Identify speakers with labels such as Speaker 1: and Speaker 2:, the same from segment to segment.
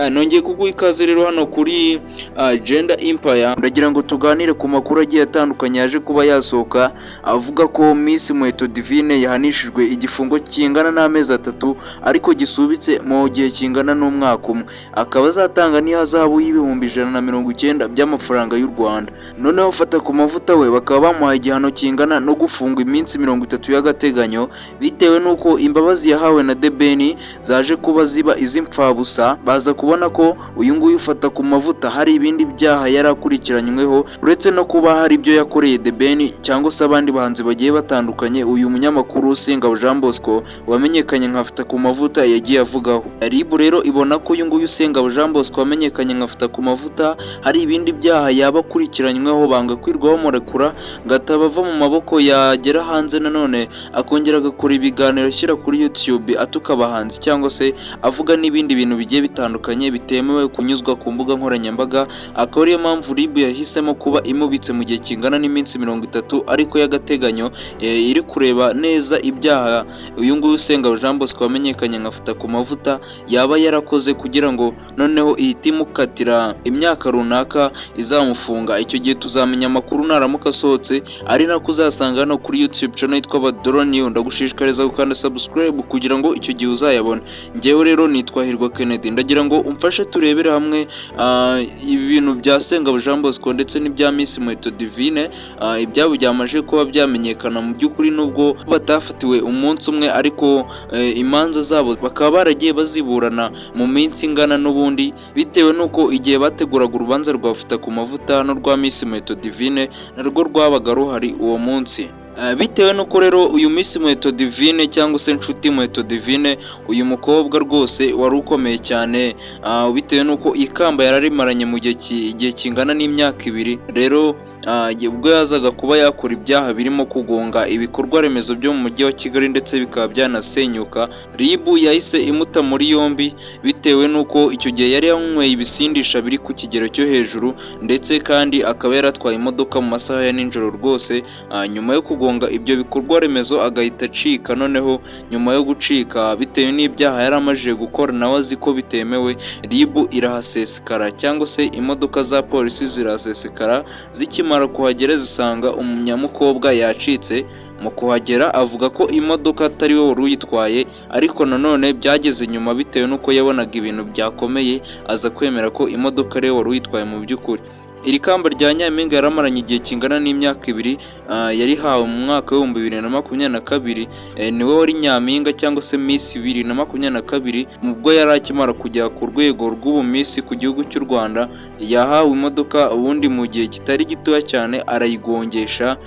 Speaker 1: Nongeye kuguha ikaze rero hano kuri Gender Empire. Ndagira ngo tuganire ku makuru agiye atandukanye yaje kuba yasohoka avuga ko Miss Muheto Divine yahanishijwe igifungo kingana n'amezi 3 ariko gisubitse mu gihe kingana n'umwaka umwe, akaba azatanga n'ihazabu y'190,000 by'amafaranga y'u Rwanda. Noneho fata ku mavuta we bakaba bamuhaye igihano kingana no gufungwa iminsi 30 y'agateganyo, bitewe n'uko imbabazi yahawe na The Ben zaje kuba ziba iz'impfabusa. Baza kubona ko uyu nguyu ufata ku mavuta hari ibindi byaha yari akurikiranyweho, uretse no kuba hari ibyo yakoreye The Ben cyangwa se abandi bahanzi bagiye batandukanye. Uyu munyamakuru Sengabo Jean Bosco wamenyekanye nka Fata ku mavuta yagiye avugaho. RIB rero ibona ko uyu nguyu Sengabo Jean Bosco wamenyekanye nka Fata ku mavuta hari ibindi byaha yaba akurikiranyweho, banga kwirwa bamurekura ngo atabava mu maboko, yagera hanze nanone akongera agakora ibiganiro ashyira kuri YouTube atuka abahanzi cyangwa se avuga n'ibindi bintu bigiye bitandukanye bitemewe kunyuzwa ku mbuga nkoranyambaga. Akaba ariyo mpamvu RIB yahisemo kuba imubitse mu gihe kingana n'iminsi 30 ariko y'agateganyo, iri kureba neza ibyaha uyu nguyu Sengabo Jean Bosco wamenyekanye nka Fata ku mavuta yaba yarakoze, kugira ngo noneho ihite imukatira imyaka runaka izamufunga. Icyo gihe tuzamenya amakuru naramuka asohotse, ari nako uzasanga hano kuri YouTube channel yitwa Badora New. Ndagushishikariza gukanda subscribe kugira ngo icyo gihe uzayabone. Njyewe rero nitwa Hirwa Kennedy. Ndagira ngo umfashe turebere hamwe ibi bintu bya Sengabo Jean Bosco ndetse n'ibya Miss Muheto Divine. Ibyabo byamaze kuba byamenyekana mu by'ukuri, nubwo batafatiwe umunsi umwe, ariko imanza zabo bakaba baragiye baziburana mu minsi ingana n'ubundi, bitewe n'uko igihe bateguraga urubanza rwa Fata ku mavuta n'urwa Miss Muheto Divine narwo rwabaga ruhari uwo munsi. Bitewe n'uko rero uyu Miss Muheto Divine cyangwa se Nshuti Muheto Divine, uyu mukobwa rwose wari ukomeye cyane, bitewe n'uko ikamba yararimaranye mu gihe igihe kingana n'imyaka 2 rero, ubwo yazaga kuba yakora ibyaha birimo kugonga ibikorwa remezo byo mu mujyi wa Kigali ndetse bikaba byanasenyuka, RIB yahise imuta muri yombi, bitewe n'uko icyo gihe yari yanyweye ibisindisha biri ku kigero cyo hejuru, ndetse kandi akaba yaratwaye imodoka mu masaha ya nijoro rwose. Nyuma yo kugonga ibyo bikorwa remezo agahita acika. Noneho nyuma yo gucika, bitewe n'ibyaha yari amajije gukora nawe azi ko bitemewe, RIB irahasesekara cyangwa se imodoka za polisi zirahasesekara. Zikimara kuhagera zisanga umunyamukobwa yacitse. Mu kuhagera avuga ko imodoka atari we wari uyitwaye, ariko nanone byageze nyuma, bitewe n'uko yabonaga ibintu byakomeye, aza kwemera ko imodoka ari we wari uyitwaye. Mu by'ukuri iri kamba rya Nyampinga yaramaranye igihe kingana n'imyaka 2, yarihawe mu mwaka w'2022. Niwe wari Nyampinga cyangwa se Miss 2022. Ubwo yari akimara kujya ku rwego rw'ubumiss ku gihugu cy'u Rwanda, yahawe imodoka ubundi mu gihe kitari gitoya cyane arayigongesha,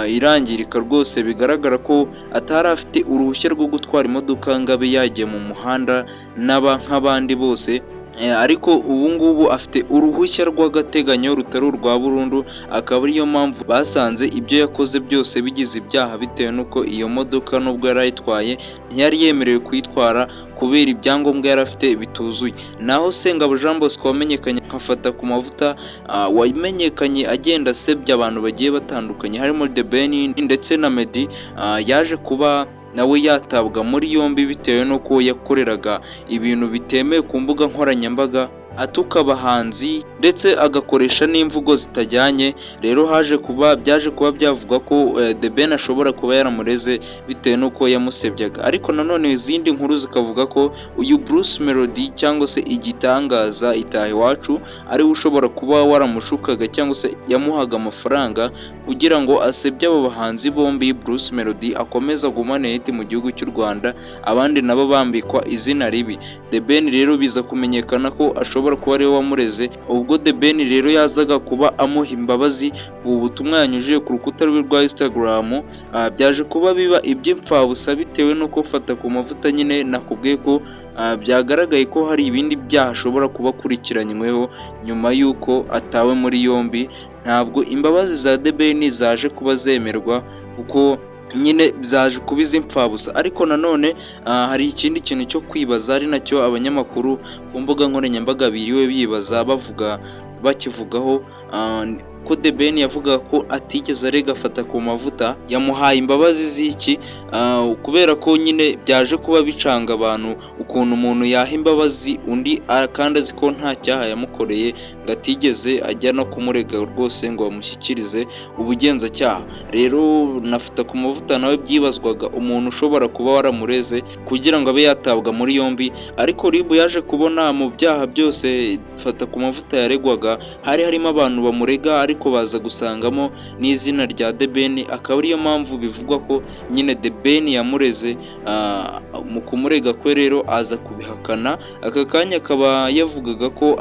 Speaker 1: irangirika rwose. Bigaragara ko atari afite uruhushya rwo gutwara imodoka ngo abe yagiye mu muhanda n'aba nk'abandi bose. Ariko ubu ngubu afite uruhushya rw'agateganyo rutari urwa burundu, akaba ariyo mpamvu basanze ibyo yakoze byose bigize ibyaha, bitewe n'uko iyo modoka nubwo yari ayitwaye ntiyari yemerewe kuyitwara kubera ibyangombwa yari afite bituzuye. Naho Sengabo Jean Bosco wamenyekanye nka Fata ku mavuta, wamenyekanye agenda asebya abantu bagiye batandukanye harimo The Ben ndetse na Meddy, yaje kuba nawe yatabwa muri yombi bitewe n'uko yakoreraga ibintu bitemewe ku mbuga nkoranyambaga, atuka abahanzi ndetse agakoresha n'imvugo zitajyanye. Rero haje kuba byaje kuba byavugwa ko The Ben ashobora kuba yaramureze bitewe n'uko yamusebyaga, ariko nanone izindi nkuru zikavuga ko uyu Bruce Melody cyangwa se igitangaza itaha iwacu ariwe ushobora kuba waramushukaga cyangwa se yamuhaga amafaranga kugira ngo asebye abo bahanzi bombi, Bruce Melody akomeze agumane hit mu gihugu cy'u Rwanda, abandi nabo bambikwa izina ribi. The Ben rero biza kumenyekana ko ashobora kuba ariwe wamureze. Ubwo The Ben rero yazaga kuba amuha imbabazi, ubu butumwa yanyujije ku rukuta rwe rwa Instagram, byaje kuba biba iby'imfabusa, bitewe n'uko Fata ku mavuta nyine nakubwiye ko byagaragaye ko hari ibindi byaha ashobora kuba akurikiranyweho nyuma y'uko atawe muri yombi. Ntabwo imbabazi za The Ben zaje kuba zemerwa kuko nyine byaje kuba iz'imfabusa. Ariko nanone hari ikindi kintu cyo kwibaza, ari nacyo abanyamakuru ku mbuga nkoranyambaga biriwe bibaza, bavuga bakivugaho. Ko The Ben yavugaga ko atigeze arega Fatakumavuta, yamuhaye imbabazi z'iki? Kubera ko nyine byaje kuba bicanga abantu ukuntu umuntu yaha imbabazi undi kandi azi ko nta cyaha yamukoreye, ngo atigeze ajya no kumurega rwose ngo bamushyikirize ubugenzacyaha. Rero na Fatakumavuta nawe byibazwaga umuntu ushobora kuba waramureze kugira ngo abe yatabwa muri yombi, ariko RIB yaje kubona mu byaha byose Fatakumavuta yaregwaga hari harimo abantu bamurega, ariko baza gusangamo n'izina rya The Ben, akaba ariyo mpamvu bivugwa ko nyine The Ben yamureze. Mu kumurega kwe rero aza kubihakana, aka kanya akaba yavugaga ko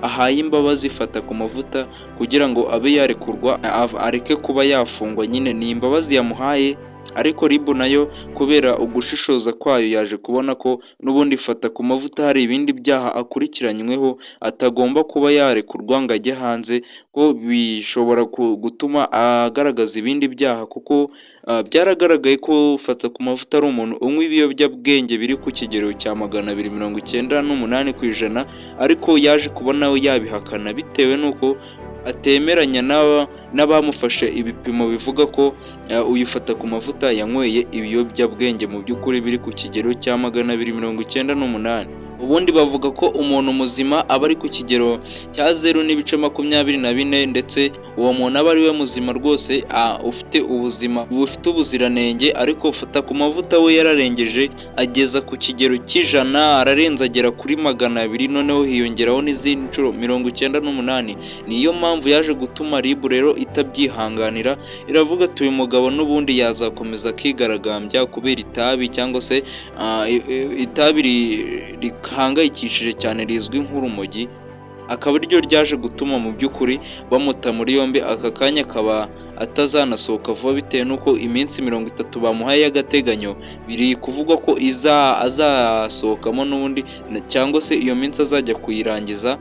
Speaker 1: ahaye imbabazi Fatakumavuta kugira ngo abe yarekurwa, areke kuba yafungwa. Nyine ni imbabazi yamuhaye, ariko RIB nayo kubera ugushishoza kwayo yaje kubona ko n'ubundi Fatakumavuta hari ibindi byaha akurikiranyweho, atagomba kuba yarekurwa ngo ajye hanze, ko bishobora gutuma agaragaza ibindi byaha, kuko byaragaragaye ko Fatakumavuta ari umuntu unywa ibiyobyabwenge biri ku kigero cya 298%, ariko yaje kuba nawe yabihakana bitewe n'uko atemeranya n'abamufashe ibipimo bivuga ko uyu Fatakumavuta yanyweye ibiyobyabwenge mu by'ukuri biri ku kigero cya 298. Ubundi bavuga ko umuntu muzima aba ari ku kigero cya 0.24, ndetse uwo muntu aba ari we muzima rwose, ufite ubuzima bufite ubuziranenge, ariko Fatakumavuta we yararengeje ageza ku kigero cy'100, ararenze agera kuri 200, noneho hiyongeraho n'izindi nshuro 98. Niyo mpamvu yaje gutuma RIB rero itabyihanganira, iravuga ati uyu mugabo n'ubundi yazakomeza akigaragambya kubera itabi, cyangwa se itabi rihangayikishije cyane rizwi nk'urumogi, akaba ariryo ryaje gutuma mu by'ukuri bamuta muri yombi. Aka kanya akaba atazanasohoka vuba bitewe n'uko iminsi 30 bamuhaye y'agateganyo biri kuvugwa ko iza azasohokamo n'ubundi, cyangwa se iyo minsi azajya kuyirangiza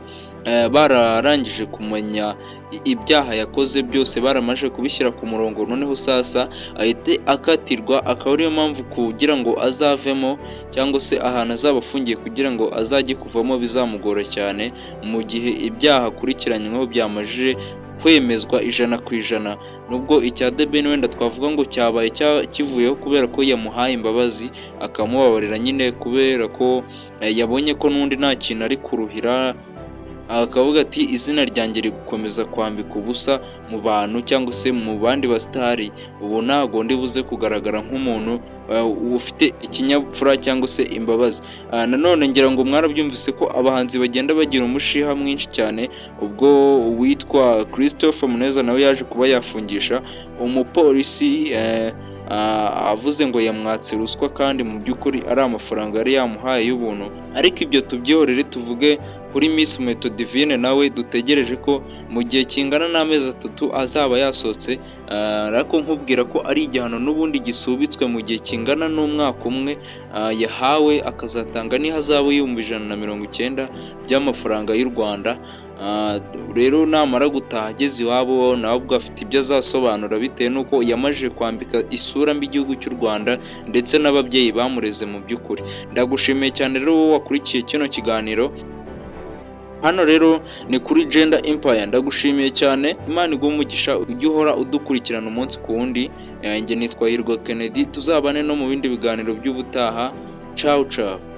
Speaker 1: bararangije kumenya ibyaha yakoze byose, baramaze kubishyira ku murongo, noneho sasa ahite akatirwa. Akaba ariyo mpamvu kugira ngo azavemo, cyangwa se ahantu azaba afungiye kugira ngo azajye kuvamo bizamugora cyane mu gihe ibyaha akurikiranyweho byamajije kwemezwa 100%. Nubwo icya The Ben wenda twavuga ngo cyabaye kivuyeho kubera ko yamuhaye imbabazi akamubabarira nyine, kubera ko yabonye ko n'undi nta kintu ari kuruhira, akavuga ati izina ryanjye riri gukomeza kwambika ubusa mu bantu cyangwa se mu bandi basitari, ubu ntabwo ndi buze kugaragara nk'umuntu ufite ikinyabupfura cyangwa se imbabazi. Nanone ngira ngo mwarabyumvise ko abahanzi bagenda bagira umushiha mwinshi cyane, ubwo uwitwa Christopher Muneza nawe yaje kuba yafungisha umupolisi avuze ngo yamwatse ruswa, kandi mu by'ukuri ari amafaranga yari yamuhaye y'ubuntu. Ariko ibyo tubyihorere, tuvuge kuri Miss Muheto Divine, nawe dutegereje ko mu gihe kingana n'amezi 3 azaba yasohotse, ariko nkubwira ko ari igihano n'ubundi gisubitswe mu gihe kingana n'umwaka umwe yahawe, akazatanga n'ihazabu y'190,000 by'amafaranga y'u Rwanda. Rero namara gutaha ageze iwabo, nawe ubwo afite ibyo azasobanura bitewe n'uko yamajije kwambika isura mbi igihugu cy'u Rwanda ndetse n'ababyeyi bamureze mu by'ukuri. Ndagushimiye cyane rero wowe wakurikiye kino kiganiro. Hano rero ni kuri Gender Empire, ndagushimiye cyane, Imana iguhe umugisha, ujye uhora udukurikirana umunsi ku wundi. Njye nitwa Hirwa Kennedy, tuzabane no mu bindi biganiro by'ubutaha. Ciao ciao.